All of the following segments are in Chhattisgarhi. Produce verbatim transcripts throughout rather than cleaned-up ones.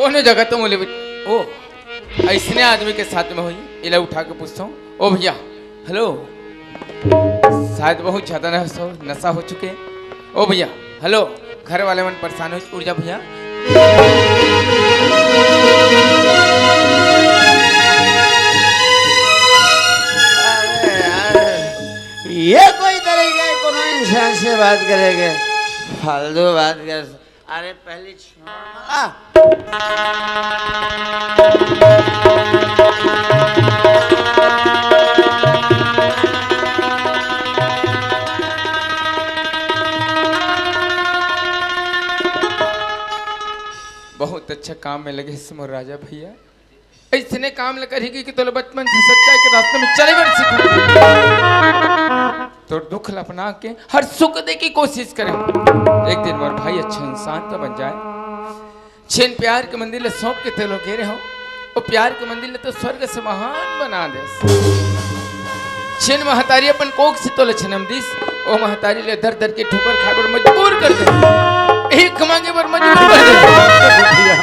कोनो जगह तो मोले भी, ओ, अइसने आदमी के साथ में होही, एला उठा के पूछथंव। ओ भैया, हेलो, शायद बहुत ज्यादा नशा, नशा हो चुके। ओ भैया, हेलो, घर वाले मन परेशान हो, उठ जा भैया। अरे यार, ये कोई तरीका है कोनो इंसान से बात करे के? फालतू बात कर। अरे पहले छोड़। आ। बहुत अच्छा काम में लगे हस मोर राजा भैया। अइसने काम ल करही कि, कि तोला बचपन से सच्चाई के रास्ता में चले बर सिखा। तोर दुख ल अपना के हर सुख दे के कोशिश करे। एक दिन मोर भाई अच्छा इंसान तो बन जाए। जेन प्यार के मंदिर ल सौंप के तोला गे रहे हो, ओ प्यार के मंदिर ल तो स्वर्ग से महान बना देस। जेन महतारी अपन कोख से तोला जनम दिस, ओ महतारी ले दर दर के ठोकर खाए बर मजबूर कर दे, भीख मांगे बर मजबूर कर दे। भैया,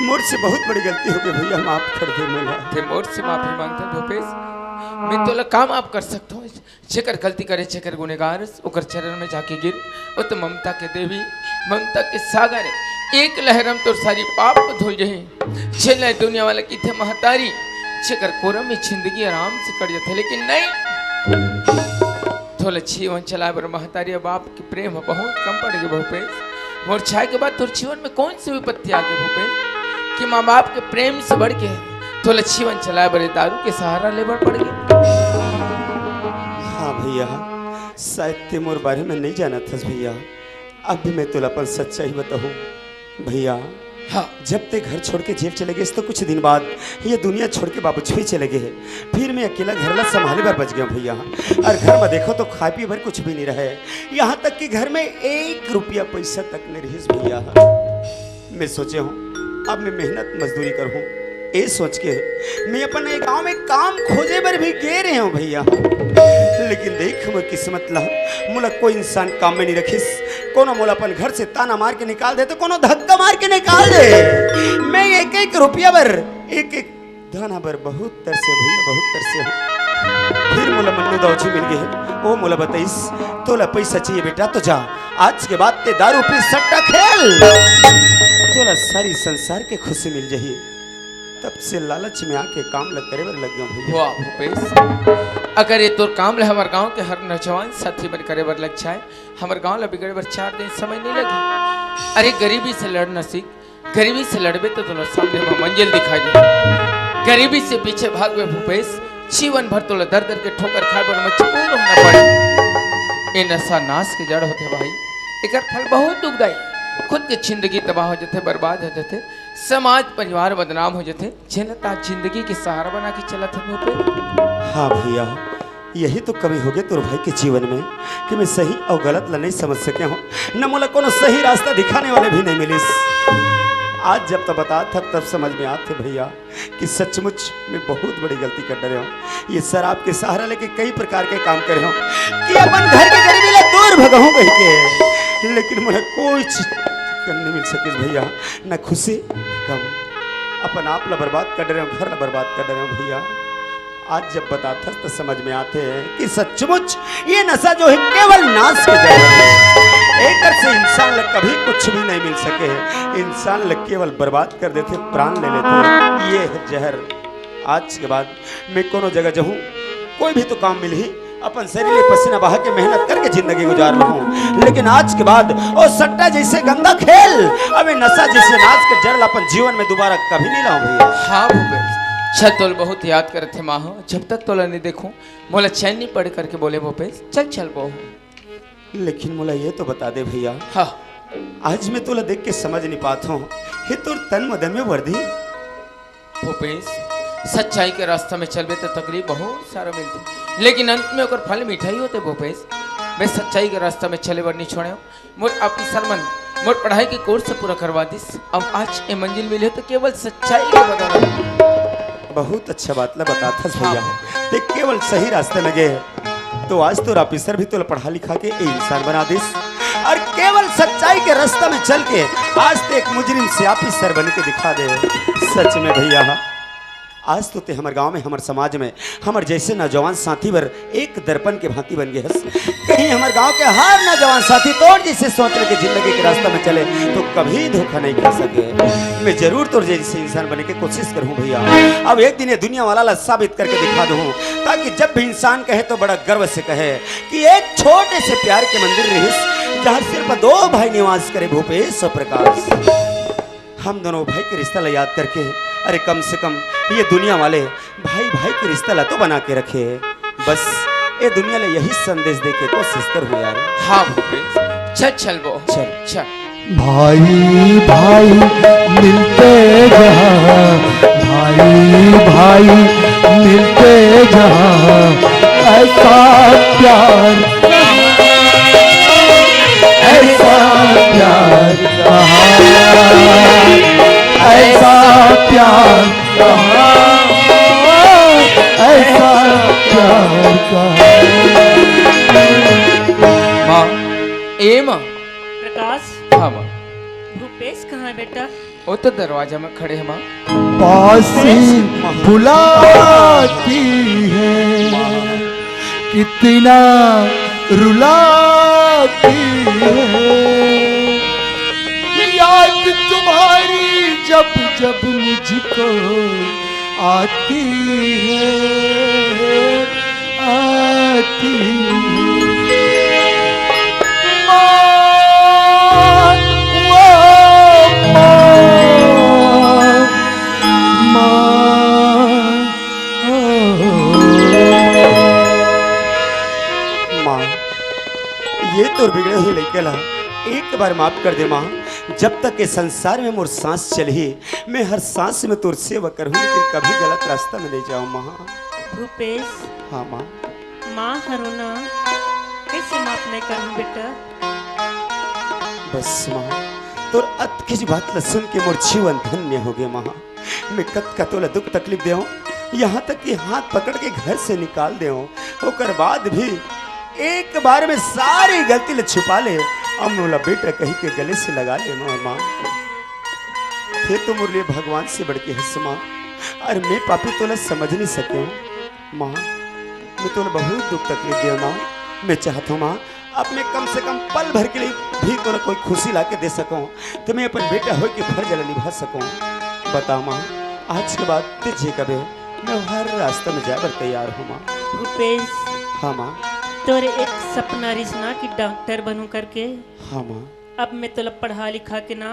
मोर से बहुत बड़ी गलती हो गई भैया, माफ कर दे मोला। ते मोर से माफी मांगत हस भूपेश, मैं तोला का माफ कर सकत हंव? जेकर गलती करे, जेकर गुनेगार, ओकर चरण में जाके गिर। ओ तो ममता के देवी, ममता के सागर, एक लहर म तोर सारी पाप धुल जही। जेला दुनिया वाला कहिथे महतारी, जेकर कोरा में जिंदगी आराम से कट जाथे, लेकिन नहीं। तोला जीवन चलाए बर महतारी अउ बाप के प्रेम ह बहुत कम पड़ गे भूपेश। मोर जाए के बाद तोर जीवन में कौन सी विपत्ति आ गई भूपेश, कि माँ बाप के प्रेम से बढ़ के तोला जीवन चलाए बर ये दारू के सहारा ले बर पड़ गे? हाँ भैया, शायद ते मोर बारे में नहीं जानत हस भैया। अब भी मैं तोला अपन सच्चाई बताहूँ भैया। हाँ। जब ते घर छोड़ के जेल चले गेस तो कुछ दिन बाद ये दुनिया छोड़ के बाबूजी भी चले गे हे। फिर मैं अकेला घर ला संभाले बर बच गया भैया। अउ घर में देखो तो खाए पिए बर कुछ भी नहीं रहे, यहाँ तक कि घर में एक रुपया पैसा तक नहीं रहिस भैया। मैं सोचे हूँ अब मैं मेहनत मजदूरी करहूँ, ए सोच के मैं अपन ये गांव में काम खोजे बर भी गे रहे हूँ भैया। लेकिन देख मोर किस्मत ला, मोला कोई इंसान काम में नहीं रखिस। कोनो मोला अपन घर से ताना मार के निकाल दे तो कोनो धक्का मार के निकाल दे। मैं एक एक रुपया बर, एक एक दाना बर बहुत तरसे भैया, बहुत तरसे हूँ। फिर मोला मन्नू दाऊ जी मिल गे हे, ओ मोला बताइस, तोला पैसा चाहिए बेटा तो जा, आज के बाद ते दारू पी, सट्टा खेल, तोला सारी संसार के खुशी मिल जाही। तब से लालच में आके काम ल करे बर लग गया भैया। वाह भूपेश, अगर ये तोर काम ल हमर गांव के हर नौजवान साथी मन करे बर लग जाए, हमर गांव ल बिगड़े बर चार दिन समय नहीं लगे। अरे गरीबी से लड़ना सीख, गरीबी से लड़बे तो तोला सामने में मंजिल दिखाई दे। गरीबी से पीछे भागबे भूपेश, जीवन भर तोला दर दर के ठोकर खाए बर मजबूर होना पड़े। ये नशा नाश के जड़ होथे भाई, एकर फल बहुत दुखदाई। खुद के जिंदगी तबाह हो जाथे, बर्बाद हो जाथे, समाज परिवार बदनाम हो जाथे। जेन ल त आज जिंदगी के सहारा बना के चलत हन भूपेश। हाँ भैया, यही तो कमी होगे तोर भाई के जीवन में कि मैं सही अउ गलत ला नहीं समझ सके हूँ, न मोला कोनो सही रास्ता दिखाने वाले भी नहीं मिलिस। आज जब तो बतात हस तब समझ में आत हे भैया कि सचमुच मैं बहुत बड़ी गलती कर डरे हूँ। ये शराब के सहारा लेके कई प्रकार के काम करे हूँ कि अपन घर के गरीबी ला दूर भगाहूँ कह के, लेकिन मोला कोई चीज नहीं मिल सकिस भैया, न खुशी न गम। अपन आप ला बर्बाद कर डरे हूँ, घर ला बर्बाद कर डरे हूँ भैया। आज जब बतात हस त समझ में आत हे कि सचमुच ये नशा जो हे केवल नाश के जड़ हे। एकर से इंसान ला कभी कुछ भी नहीं मिल सके हे। इंसान ला केवल बर्बाद कर देथे, प्राण ले लेथे। ये हे जहर। आज के बाद मैं कोनो जगह जाहूँ, कोई भी तो काम मिलही, अपन शरीर में पसीना बहा के मेहनत करके जिंदगी गुजार लूँ, लेकिन आज के बाद ओ सट्टा जैसे गंदा खेल, अबे नशा जैसे नाश के जड़ ला अपन जीवन में दोबारा कभी नहीं लाऊं भैया। हाँ भूपेश, चल तोला बहुत याद करत हे माँ हो, जब तक तोला नहीं देखूं मोला चैन नहीं पड़े करके बोले भूपेश। चल चल बहू। लेकिन मोला ये तो बता दे भैया। हाँ। आज मैं तोला देख के समझ नहीं पात हूँ, ये तोर तन मदन में वर्दी। भूपेश, सच्चाई के रास्ता में चलबे तो तकलीफ बहुत सारा मिलथे, लेकिन अंत में ओकर फल मीठा ही होथे भूपेश। मैं सच्चाई के रास्ता में चले बर नहीं छोड़े हूँ। मोर ऑफिसर मन मोर पढ़ाई के कोर्स पूरा करवा दिस। अब आज ए मंजिल मिले तो केवल सच्चाई के बदौलत। बहुत अच्छा बात ला बतात हस भैया। हाँ। ते केवल सही रास्ते में गे, तो आज तोर ऑफिसर भी तोला पढ़ा लिखा के ए इंसान बना दिस। और केवल सच्चाई के रास्ता में चल के आज ते एक मुजरिम से ऑफिसर बन के दिखा दे। सच में भैया, आज तो ते हमर गांव में, हमर समाज में, हमर जैसे नौजवान साथी बर एक दर्पण के भांति बन गए हस। कहीं हमर गांव के हर नौजवान साथी तोर जैसे सोच लेके जिंदगी के रास्ता में चले तो कभी धोखा नहीं खा सके। मैं जरूर तोर जैसे इंसान बने के कोशिश करूं भैया। अब एक दिन ये दुनिया वाला ला साबित करके दिखा दूं, ताकि जब भी इंसान कहे तो बड़ा गर्व से कहे कि एक छोटे से प्यार के मंदिर रहिस, जहां सिर्फ दो भाई निवास करे, भूपेश और प्रकाश। हम दोनों भाई के रिश्ता ला याद करके, अरे कम से कम ये दुनिया वाले भाई भाई के रिश्ता ला तो बना के रखे। बस ये दुनिया ला यही संदेश दे के कोशिश करूं यार। हाँ भूपेश, चल चल वो चल। चल। भाई भाई मिलते जहां, भाई भाई मिलते जहां, ऐसा प्यार, ऐसा प्यार कहाँ, ऐसा प्यार कहाँ, ऐसा प्यार कहाँ। माँ, ए माँ। प्रकाश। हाँ माँ। भूपेश कहाँ है बेटा? वो तो दरवाजा में खड़े हैं माँ। पास ही बुलाती है, कितना रुलाती है। याद तुम्हारी जब जब मुझको आती है, आती है। माँ, वो माँ, माँ। माँ, ये तोर बिगड़े हुए लइका ला एक बार माफ कर दे माँ। जब तक ये संसार में मोर सांस चलही, मैं हर सांस में तोर सेवा करहूँ, लेकिन कभी गलत रास्ता में नहीं जाऊँ माँ। भूपेश, हाँ माँ। माँ हरो ना, कैसे माफ नहीं करूँ बेटा? बस माँ, तोर अतकिच बात ला सुन के मोर जीवन धन्य हो गए माँ। मैं कतका तोला दुख तकलीफ देवं, यहाँ तक कि हाथ पकड़ के घर से निकाल देवं, ओकर बाद भी एक बार में सारी गलती ला छुपा ले, अब मोला बेटा कही के गले से लगा ले माँ। माँ, ते तो मोर लिए भगवान से बढ़ के हस माँ, अरे मैं पापी तोला समझ नहीं सके हूँ। माँ, मैं तोला बहुत दुख तकलीफ देवं माँ। मैं चाहत हूँ माँ, अब मैं कम से कम पल भर के लिए भी तोला कोई खुशी ला के दे सकूँ, तो मैं अपन बेटा होय के फर्ज ला निभा सकूँ। बता माँ, आज के बाद ते जे कबे, मैं हर रास्ता में जाए बर तैयार हूँ माँ। भूपेश, हाँ माँ। तोरे एक सपना रिस ना कि डॉक्टर बनूं करके। हाँ माँ। अब मैं तोला पढ़ा लिखा के ना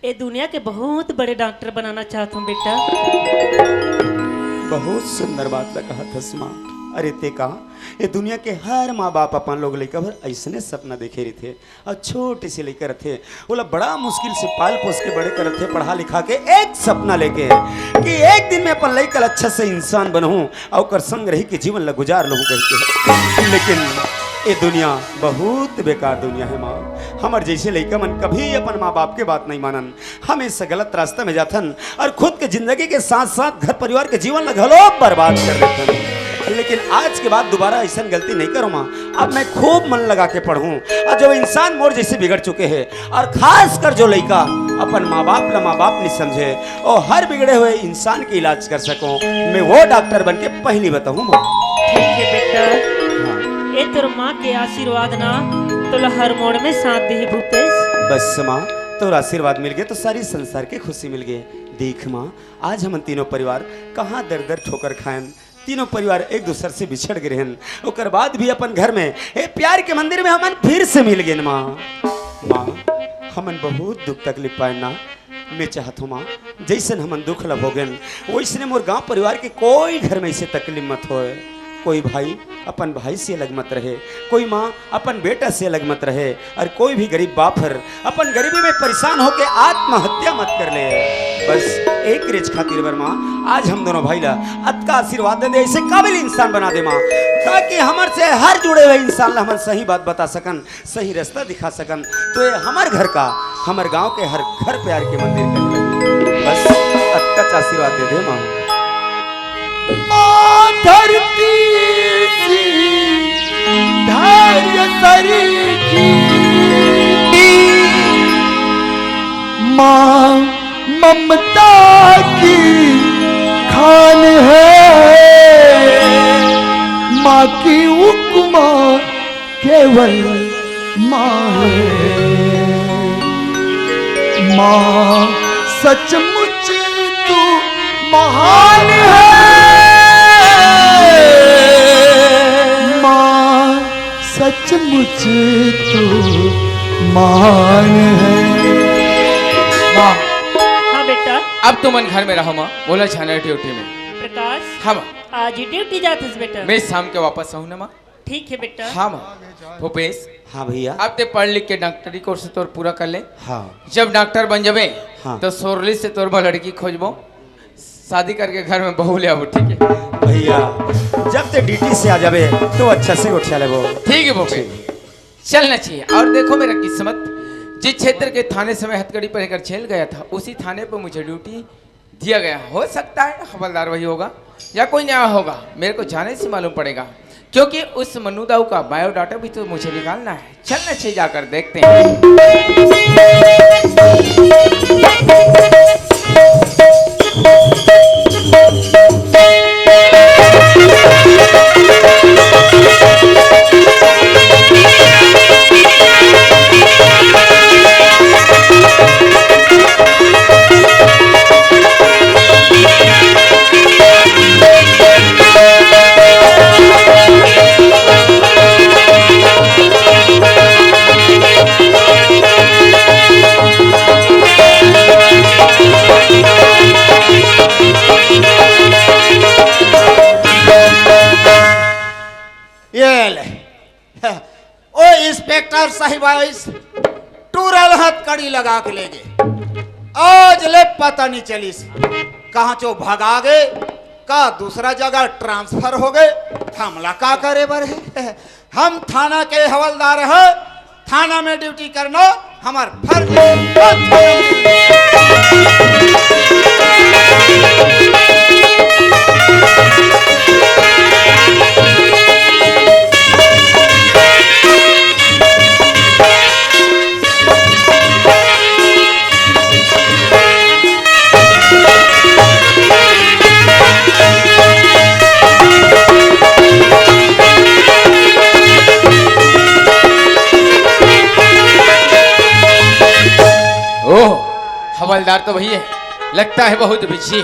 ए दुनिया के बहुत बड़े डॉक्टर बनाना चाहत हूँ बेटा। बहुत सुंदर बात ला कहत हस माँ। अरे ते का, ए दुनिया के हर माँ बाप अपन लोग लइका बर अइसने सपना देखे रहिथे। अउ छोटे से लइका रथे, ओला बड़ा मुश्किल से पाल पोस के बड़े करथे, पढ़ा लिखा के एक सपना लेके कि एक दिन मैं अपन लइका ला अच्छा से इंसान बनहूँ अउ ओकर संग रही के जीवन ला गुजार लहूँ कहिके। लेकिन ए दुनिया बहुत बेकार दुनिया है माँ। हमर जैसे लइका मन कभी अपन माँ बाप के बात नहीं मानन, हमेशा गलत रास्ता में जाथन अउ खुद के जिंदगी के साथ साथ घर परिवार के जीवन ला घलो बर्बाद कर देथन। लेकिन आज के बाद दोबारा अइसन गलती नहीं करूँ माँ। अब मैं खूब मन लगा के पढ़हूँ अउ जो इंसान मोर जैसे बिगड़ चुके हैं अउ खासकर जो लइका अपन माँ बाप ला माँ बाप नहीं समझे, ओ हर बिगड़े हुए इंसान के इलाज कर सकूँ, मैं वो डॉक्टर बन के पहली बताऊँ माँ। ठीक है बेटा, हाँ। ए तोर माँ के आशीर्वाद ना तोला हर मोड़ में साथ दे भूपेश। बस माँ, तोर आशीर्वाद मिल गए तो सारी संसार के खुशी मिल गए। देख माँ, आज हमन तीनों परिवार कहाँ दर दर ठोकर खायन, तीनों परिवार एक दूसर से बिछड़ गए रहन, ओकर बाद भी अपन घर में ए प्यार के मंदिर में हमन फिर से मिल गए माँ। माँ, हमन बहुत दुख तकलीफ पाए ना। मैं चाहत हूँ माँ, जैसन हमन दुख ला भोगेन, वैसने मोर गांव परिवार के कोई घर में ऐसे तकलीफ मत होए। कोई भाई अपन भाई से अलग मत रहे, कोई माँ अपन बेटा से अलग मत रहे, और कोई भी गरीब बाप हर अपन गरीबी में परेशान होके आत्महत्या मत कर ले। बस एक रेज खातिर बर माँ, आज हम दोनों भाई ला अतका आशीर्वाद दे दे, ऐसे काबिल इंसान बना दे माँ, ताकि हमर से हर जुड़े हुए इंसान ला हमन सही बात बता सकन, सही रास्ता दिखा सकन, तो ये हमर घर का, हमर गांव के हर घर प्यार के मंदिर कहे। बस अतका आशीर्वाद दे दे माँ। माँ धरती सी धैर्य सरीखी, माँ ममता की खान है, माँ की उपमा केवल माँ है। माँ सचमुच तू महान है, माँ सचमुच तू महान है। माँ, हाँ बेटा। अब तुमन घर में रहो माँ, बोला जाना ड्यूटी में। प्रकाश, हाँ माँ। आज ही ड्यूटी जात हस बेटा? मैं शाम के वापस आऊँ ना माँ। ठीक है बेटा। हाँ माँ। भूपेश, हाँ भैया। अब ते पढ़ लिख के डॉक्टरी कोर्स तोर पूरा कर ले। हाँ। जब डॉक्टर बन जाबे, हाँ। तो सोरली से तोर बर लड़की खोजबो, शादी करके घर में बहू ले आबो, ठीक है? भैया, जब ते ड्यूटी से आ जाबे तो अच्छा से गोठिया लेबो। ठीक है भूपेश, चलना चाहिए। और देखो मेरा किस्मत, जिस क्षेत्र के थाने से मैं हथकड़ी पहनकर जेल गया था, उसी थाने पर मुझे ड्यूटी दिया गया। हो सकता है हवलदार वही होगा या कोई नया होगा, मेरे को जाने से मालूम पड़ेगा, क्योंकि उस मनु दाऊ का बायोडाटा भी तो मुझे निकालना है। चलना चाहिए, जाकर देखते हैं। ये ले। ओ इंस्पेक्टर साहिब आइस, टूरल हथकड़ी लगा के ले गे। आज ले पता नहीं चलिस, कहाँ चो भगा गे, का दूसरा जगह ट्रांसफर हो गे। हमला का करे बर हे? हम थाना के हवलदार है, थाना में ड्यूटी करना हमार फर्ज है। ओह, हवलदार तो वही है, लगता है बहुत बिजी है।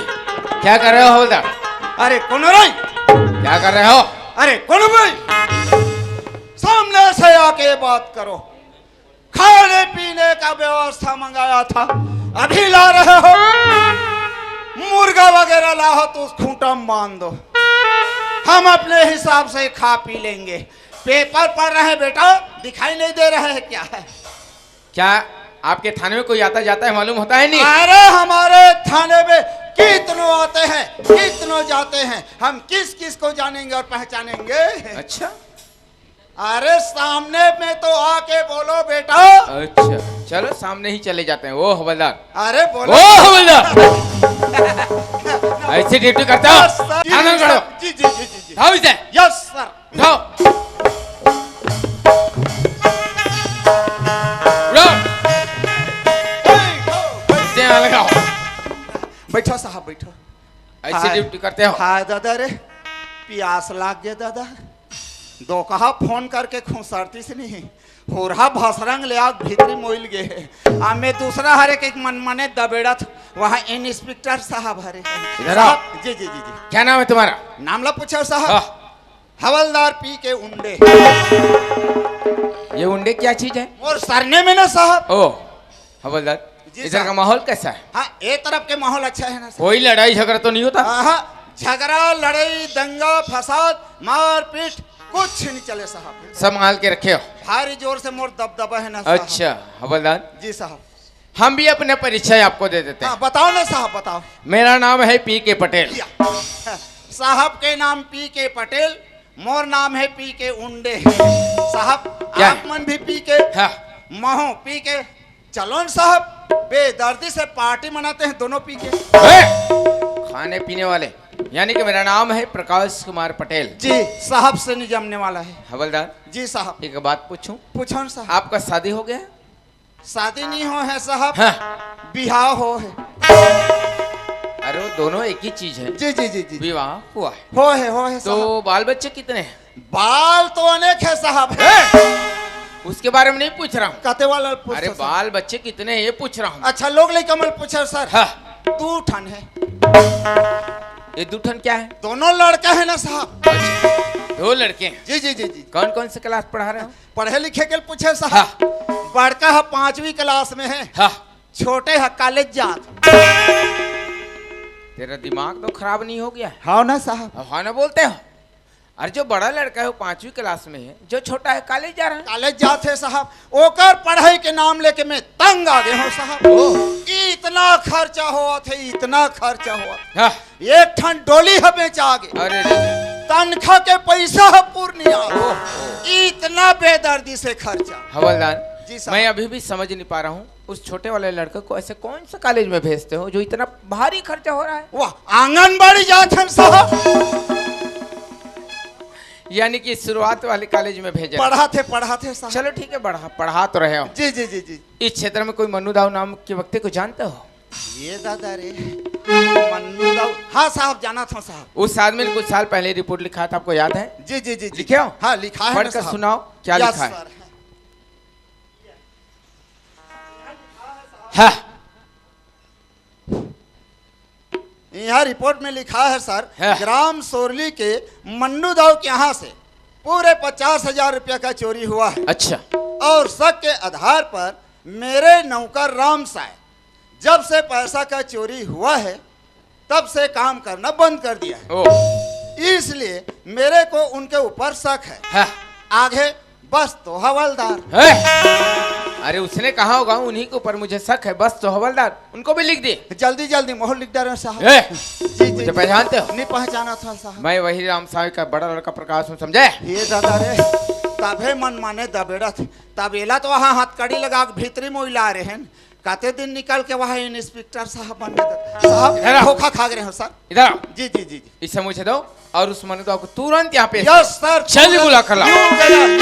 क्या कर रहे हो हवलदार? अरे कौन रे? क्या कर रहे हो? अरे कौन भाई, सामने से आके बात करो। खाने पीने का व्यवस्था मंगाया था, अभी ला रहे हो? मुर्गा वगैरह लाओ तो उस खूंटा में बांध दो, हम अपने हिसाब से खा पी लेंगे। पेपर पढ़ रहे हैं बेटा, दिखाई नहीं दे रहे हैं क्या? क्या आपके थाने में कोई आता जाता है, मालूम होता है नहीं? अरे हमारे थाने में कितनों आते हैं, कितनों जाते हैं, हम किस किस को जानेंगे और पहचानेंगे? अच्छा। अरे सामने में तो आके बोलो बेटा। अच्छा, चलो सामने ही चले जाते हैं। ओ हवलदार। अरे बोलो। ओ हवलदार। ऐसी ड्यूटी करता हो? Yes sir. थाना में खड़ो। जी जी जी जी जी। उठाओ इसे। Yes sir. उठाओ। उठाओ। इसे यहाँ लगाओ। बैठो साहब, बैठो। ऐसी हाय। ड्यूटी करते हो? हाय दादा रे, पियास लाग गे दादा। दोकहा फोन करके खुसरतिस नहीं, होरहा भसरंग ले आग भीतरी मोइल गे। आ मैं दूसरा हरे के मन मने दबेड़त, वहाँ इंस्पेक्टर साहब हरे। इधर आओ। साहब, जी जी जी जी। क्या नाम है तुम्हारा? नाम ला पूछो साहब। हाँ। हवलदार पी के उंडे। ये उंडे क्या चीज है? मोर सरनेम है ना साहब। ओ, हवलदार, जी इधर साहब। का माहौल कैसा है? हाँ, ये तरफ के माहौल अच्छा है ना सर? कोई लड़ाई झगड़ा तो नहीं होता? हाँ, झगड़ा, लड़ाई, दंगा, फसाद, मारपीट कुछ नहीं चले साहब। संभाल के रखे हो? भारी जोर से मोर दबदबा है ना साहब। अच्छा, हवलदार। जी साहब। हम भी अपने परिचय आपको दे देते हैं। हाँ, बताओ ना साहब, बताओ। मेरा नाम है पी के पटेल। या। साहब के नाम पी के पटेल, मोर नाम है पी के उंडे। साहब, क्या? आप मन भी पी के, हाँ। महू पी के, चलो न साहब, बेदर्दी से पार्टी मनाते हैं दोनों पी के। ए, खाने पीने वाले, यानी कि मेरा नाम है प्रकाश कुमार पटेल। जी, साहब से नहीं जमने वाला है। हवलदार, जी साहब। एक बात पूछूं? पूछो न साहब। आपका शादी हो गया? शादी नहीं हो है साहब। हाँ। बिहाव हो है। अरे, वो दोनों एक ही चीज है। जी जी जी जी। विवाह हुआ है। हो है, हो है तो साहब। बाल बच्चे कितने हैं? बाल तो अनेक है साहब। ए! उसके बारे में नहीं पूछ रहा हूँ। कते वाला पूछ अरे, साहब? बाल बच्चे कितने हैं, ये पूछ रहा हूँ। अच्छा, लोग लइका मन पूछे सर। हाँ। दू ठन है। ये दू ठन क्या है? दोनों लड़का है ना साहब। अच्छा, दो लड़के हैं। जी जी जी जी। कौन कौन से क्लास पढ़ा रहे हो? पढ़े लिखे के पूछे साहब। हाँ। बड़का है, पांचवी क्लास में है। हाँ। छोटे है, कॉलेज जात। तेरा दिमाग तो खराब नहीं हो गया? हाँ ना साहब। अब हाँ ना बोलते हो। अरे, जो बड़ा लड़का है वो पांचवी क्लास में है, जो छोटा है कॉलेज जा रहा है। कॉलेज जात है साहब। ओकर पढ़ाई के नाम लेके मैं तंग आ गया हूँ साहब। ओह। इतना खर्चा होत है, इतना खर्चा होत। हाँ। एक ठन डोली है बेचा गे। अरे रे रे। तनखा के पैसा है पूर्णिया। ओह। इतना बेदर्दी से खर्चा। हवलदार, जी साहब। मैं अभी भी समझ नहीं पा रहा हूँ, उस छोटे वाले लड़के को ऐसे कौन से कॉलेज में भेजते हो जो इतना भारी खर्चा हो रहा है? वाह, आंगनबाड़ी जात हन साहब। यानी कि शुरुआत वाले कॉलेज में भेजे। पढ़ा थे, पढ़ा थे साहब। चलो ठीक है, बढ़ा, पढ़ा तो रहे हो। जी जी जी जी। इस क्षेत्र में कोई मन्नू दाऊ नाम के व्यक्ति को जानते हो? ये दादा रे, मन्नू दाऊ। हाँ साहब, जाना था साहब। उस आदमी ने कुछ साल पहले रिपोर्ट लिखा था, आपको याद है? जी जी जी जी। लिखे हो? हाँ, लिखा है ना पढ़कर साहब। सुनाओ, क्या यस लिखा है? सर। हाँ। यहाँ रिपोर्ट में लिखा है सर, हाँ। ग्राम सोरली के मन्नू दाऊ के यहाँ से पूरे पचास हजार रुपया का चोरी हुआ है। अच्छा। और शक के आधार पर मेरे नौकर राम साय, जब से पैसा का चोरी हुआ है, तब से काम करना बंद कर दिया है। ओह। इसलिए मेरे को उनके ऊपर शक है। हाँ। आगे बस तो हवलदार। है? अरे, उसने कहा होगा, उन्हीं के ऊपर मुझे शक है, बस तो हवलदार, उनको भी लिख दे। जल्दी जल्दी मोहर लिख डारे साहब। ए, जी जी मुझे जी। पहचानते हो? नहीं पहचाना था साहब। मैं वही राम साय का बड़ा लड़का प्रकाश हूँ, समझे? ये दादा रे, तभे मन माने दबेड़त। तब एला तो वहाँ हथकड़ी लगा के भीतरी मोइला रहे हैं। कते दिन निकल के वहाँ इंस्पेक्टर साहब बन गए। साहब, इधर आओ। धोखा खा गए हो सर। इधर आओ। जी जी जी जी। इसे मुझे दो और उस मनुदा को तुरंत यहाँ पे यस सर। चल, बुला कर लाओ। न्यू गया, न्यू